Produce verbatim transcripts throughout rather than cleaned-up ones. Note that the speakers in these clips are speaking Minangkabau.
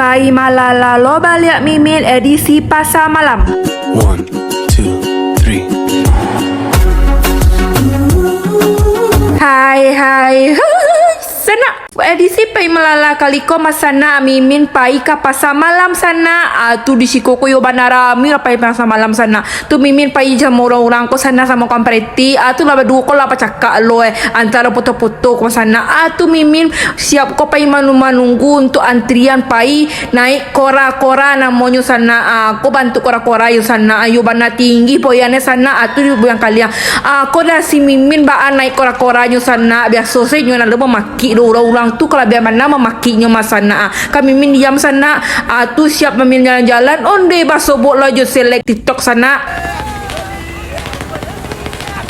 Pai Malala lo baliak Mimin edisi Pasa Malam. One, two, three. Hai, hai, hai, sanak. Edisi Pai Malala kali ko mah sanak, Mimin pai ka Pasa Malam sanak. Ah, tu di siko ko yo bana rami lah pai Pasa Malam sanak. Tu Mimin pai samo urang-urang ko sanak, samo kawan pareti. Ah, tu lah baduo ko lah bacakak lo, eh. Antaro foto-foto ko sanak. Ah, tu Mimin siap ko pai manu-, manunggu untuk antrian pai naik kora-kora namonyo sanak. Ah, ko bantuak kora-kora yo sanak. Ayo bana tinggi poyannyo sanak. Ah, tu di Boyang Kaliang. Ah, ko dari si Mimin baa naik kora-koranyo sanak. Biaso se nyo nan lo mamakik do urang-urang tu, kalabiahan bana mamakiknyo mah sanak. Ah, ka Mimin diam sanak. Ah, tu siap Mimin jalan-jalan. Onde basobok lo jo selek TikTok sanak.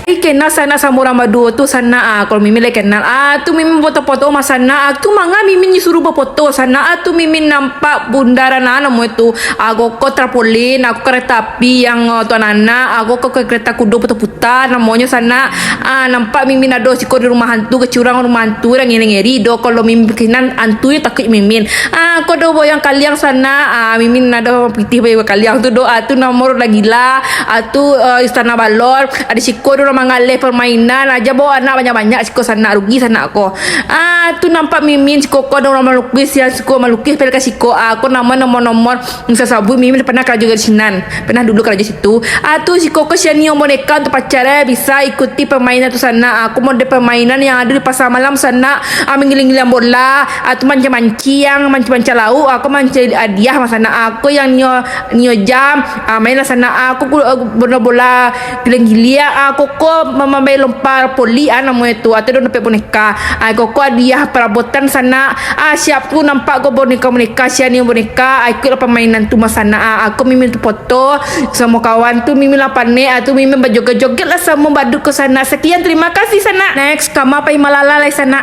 Ai kenal sanak samo urang baduo tu sanak. Ah, kalau Mimin lai kenal. Ah, tu Mimin foto-foto mah sanak. Ah, tu manga Mimin disuruh bafoto sanak. Ah, tu Mimin nampak bundaran, ah, namo itu. Ah, koko trapolin, aku kereta api yang, ah, tuan anak. Ah, koko kereta kudo putar-putar namonyo sanak. Ah, nampak Mimin ado siko di rumah hantu, kecurang rumah hantu, urang ngeri-ngeri do. Kalau Mimin kinan hantu yo takuik Mimin. Ah, ko do Boyang Kaliang sanak. Ah, Mimin ado pitih Boyang Kaliang tu do. Ah, tu nomor lah gila. Ah, tu, eh, Istana Balon. Ado siko do urang mangaleh permainan. Aja bawa anak banyak-banyak siko sanak, rugi sanak ko. Ah, tu nampak Mimin siko ko ado urang malukis, yang siko malukis pelek ka siko. Ah, ko nama nomor-nomor. Sasabuik Mimin pernah karajo di sinan. Pernah dulu karajo situ. Ah, tu siko ko siap nio boneka untuk pacar, eh, bisa ikuti permainan tu sanak. Ah, ko model permainan yang ado di Pasa Malam sanak. Ah, manggiling-giling bola, ah, tu mancang-mancang, mancang-mancang lauak, ah, ko mancari hadiah mah sanak. Ah, ko yang nio, nio jam, ah, mainlah sanak. Ah, ko ku-, ah, bola-bola giling-giling, ah, ko, ko ma-, mambai lompat poli, ah, namonyo tu. Atau do dapek boneka. Ah, ko, ko hadiah perabotan sanak. Ah, siap tu nampak ko boneka-boneka, siap nio boneka. Ah, ikuiklah permainan tu mah sanak. Ah, ko Mimin tu foto samo kawan tu, Mimin lah panek. Ah, tu Mimin bajoget-joget lah samo badut ko sanak. Sekian, terima kasih sanak. Next, kama Pai Malala lai sanak.